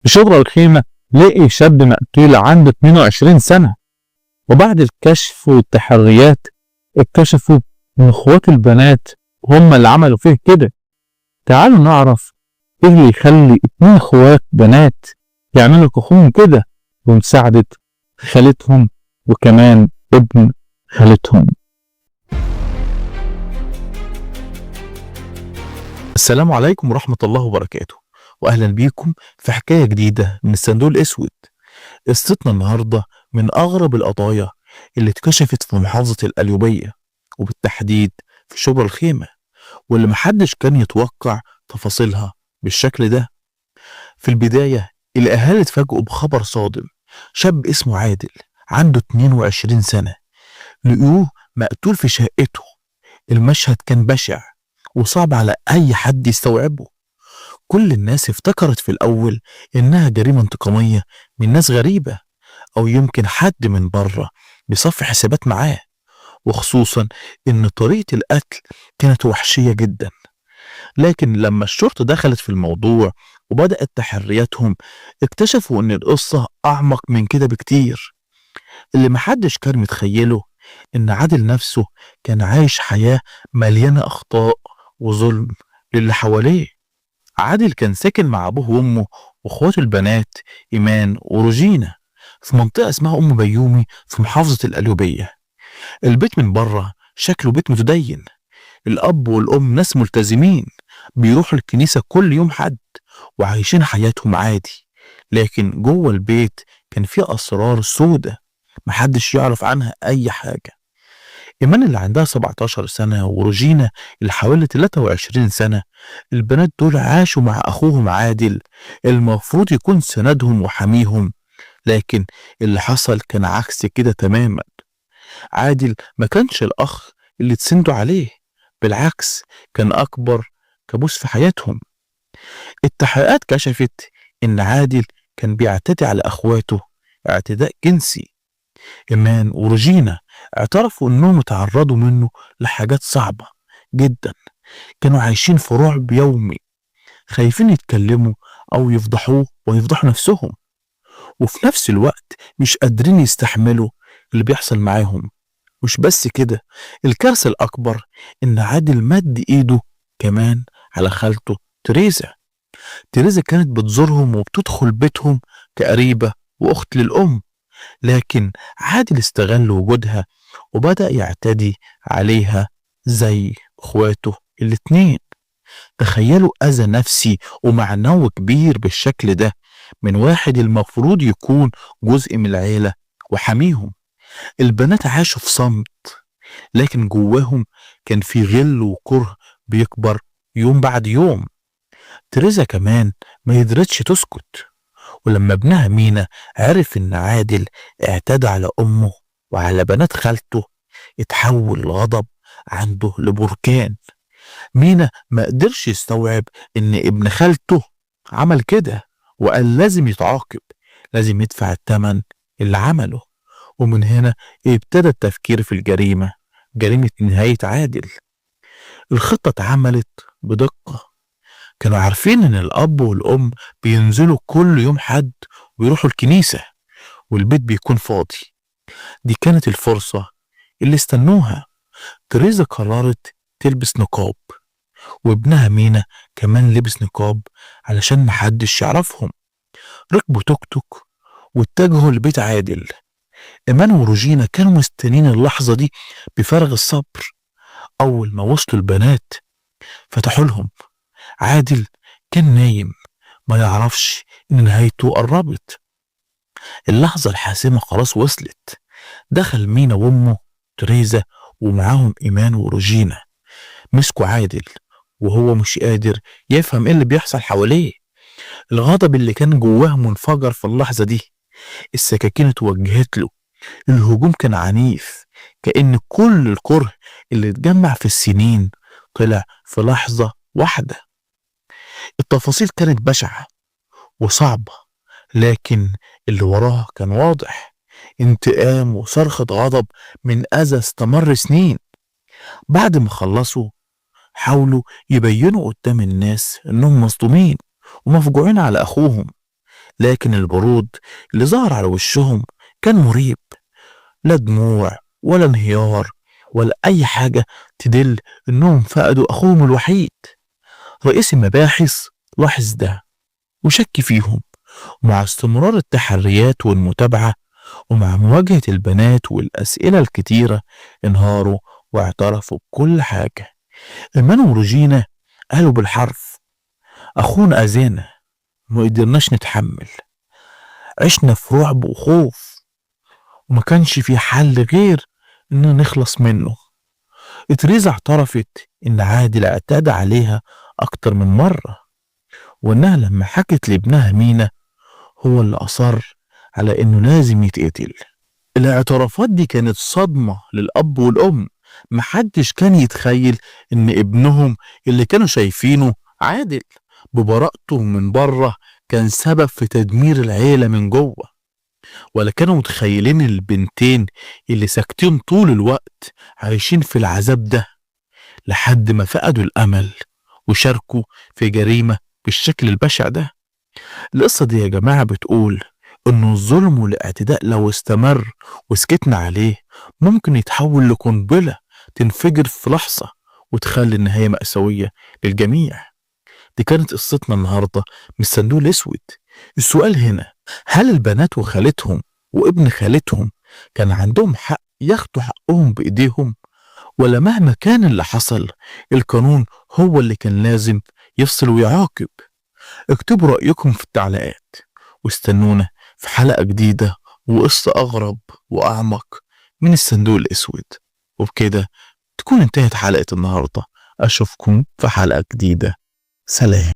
في شبرا الخيمة لقي شاب مقتول عنده 22 سنة. وبعد الكشف والتحريات اكتشفوا ان اخوات البنات هم اللي عملوا فيه كده. تعالوا نعرف ايه اللي يخلي 2 اخوات بنات يعملوا كخون كده بمساعدة خالتهم وكمان ابن خالتهم. السلام عليكم ورحمة الله وبركاته، وأهلا بيكم في حكاية جديدة من الصندوق الأسود. قصتنا النهاردة من أغرب القضايا اللي اتكشفت في محافظة القليوبية، وبالتحديد في شبرا الخيمة، واللي محدش كان يتوقع تفاصيلها بالشكل ده. في البداية الأهالي اتفاجئوا بخبر صادم. شاب اسمه عادل عنده 22 سنة لقوه مقتول في شقته. المشهد كان بشع وصعب على أي حد يستوعبه. كل الناس افتكرت في الأول إنها جريمة انتقامية من ناس غريبة، أو يمكن حد من بره بيصفي حسابات معاه، وخصوصا إن طريقة القتل كانت وحشية جدا. لكن لما الشرطة دخلت في الموضوع وبدأت تحرياتهم، اكتشفوا إن القصة أعمق من كده بكتير. اللي محدش كان متخيله إن عادل نفسه كان عايش حياة مليانة أخطاء وظلم للي حواليه. عادل كان ساكن مع أبوه وأمه وأخواته البنات إيمان وروجينا في منطقة اسمها أم بيومي في محافظة القليوبية. البيت من بره شكله بيت متدين، الأب والأم ناس ملتزمين بيروحوا الكنيسة كل يوم حد وعايشين حياتهم عادي. لكن جوه البيت كان في أسرار سودة محدش يعرف عنها أي حاجة. إيمان اللي عندها 17 سنة وروجينا اللي حوالي 23 سنة، البنات دول عاشوا مع أخوهم عادل المفروض يكون سندهم وحميهم، لكن اللي حصل كان عكس كده تماما. عادل ما كانش الأخ اللي تسندوا عليه، بالعكس كان أكبر كابوس في حياتهم. التحقيقات كشفت إن عادل كان بيعتدي على أخواته اعتداء جنسي. إيمان وروجينا اعترفوا إنهم تعرضوا منه لحاجات صعبة جدا، كانوا عايشين في رعب يومي، خايفين يتكلموا أو يفضحوه ويفضحوا نفسهم، وفي نفس الوقت مش قادرين يستحملوا اللي بيحصل معاهم. مش بس كده، الكارثة الأكبر إن عادل مد إيده كمان على خالته تريزا. تريزا كانت بتزورهم وبتدخل بيتهم كقريبة وأخت للأم، لكن عادل استغل وجودها وبدأ يعتدي عليها زي اخواته الاتنين. تخيلوا أذى نفسي ومعنوي كبير بالشكل ده من واحد المفروض يكون جزء من العيلة وحميهم. البنات عاشوا في صمت، لكن جواهم كان في غل وكره بيكبر يوم بعد يوم. تريزا كمان ما قدرتش تسكت، ولما ابنها مينا عرف إن عادل اعتدى على أمه وعلى بنات خالته، اتحول الغضب عنده لبركان. مينا ما قدرش يستوعب إن ابن خالته عمل كده، وقال لازم يتعاقب، لازم يدفع الثمن اللي عمله. ومن هنا ابتدى التفكير في الجريمة، جريمة نهاية عادل. الخطة اتعملت بدقة. كانوا عارفين إن الأب والأم بينزلوا كل يوم حد ويروحوا الكنيسة والبيت بيكون فاضي. دي كانت الفرصة اللي استنوها. تريزا قررت تلبس نقاب، وابنها مينا كمان لبس نقاب علشان محدش يعرفهم. ركبوا توك توك واتجهوا لبيت عادل. إيمان وروجينا كانوا مستنين اللحظة دي بفارغ الصبر. أول ما وصلوا البنات فتحوا لهم. عادل كان نايم، ما يعرفش إن نهايته قربت. اللحظة الحاسمة خلاص وصلت. دخل مينا وأمه تريزا ومعاهم إيمان وروجينا. مسكوا عادل وهو مش قادر يفهم إيه اللي بيحصل حواليه. الغضب اللي كان جواه منفجر في اللحظة دي. السكاكين اتوجهت له. الهجوم كان عنيف، كأن كل الكره اللي اتجمع في السنين طلع في لحظة واحدة. التفاصيل كانت بشعة وصعبة، لكن اللي وراها كان واضح: انتقام وصرخة غضب من أذى استمر سنين. بعد ما خلصوا حاولوا يبينوا قدام الناس إنهم مصدومين ومفجوعين على أخوهم، لكن البرود اللي ظهر على وشهم كان مريب، لا دموع ولا انهيار ولا أي حاجة تدل إنهم فقدوا أخوهم الوحيد. رئيس المباحث لاحظ ده وشك فيهم، ومع استمرار التحريات والمتابعة ومع مواجهة البنات والأسئلة الكتيرة انهاروا واعترفوا بكل حاجة. إيمان وروجينا قالوا بالحرف: أخونا أذانا، ما قدرناش نتحمل، عشنا في رعب وخوف، وما كانش في حل غير إننا نخلص منه. تريزا اعترفت إن عادل اعتدى عليها أكتر من مرة، وإنها لما حكت لابنها مينا هو اللي أصر على إنه لازم يتقتل. الاعترافات دي كانت صدمة للأب والأم، محدش كان يتخيل إن ابنهم اللي كانوا شايفينه عادل ببراءته من بره كان سبب في تدمير العيلة من جوه، ولا كانوا متخيلين البنتين اللي ساكتين طول الوقت عايشين في العذاب ده لحد ما فقدوا الأمل وشاركوا في جريمة بالشكل البشع ده. القصة دي يا جماعة بتقول إنه الظلم والاعتداء لو استمر وسكتنا عليه ممكن يتحول لقنبلة تنفجر في لحظة وتخلي النهاية مأساوية للجميع. دي كانت قصتنا النهاردة من الصندوق الأسود. السؤال هنا: هل البنات وخالتهم وابن خالتهم كان عندهم حق ياخدوا حقهم بإيديهم، ولا مهما كان اللي حصل القانون هو اللي كان لازم يفصل ويعاقب؟ اكتبوا رأيكم في التعليقات، واستنونا في حلقة جديدة وقصة أغرب وأعمق من الصندوق الأسود. وبكده تكون انتهت حلقة النهاردة. أشوفكم في حلقة جديدة. سلام.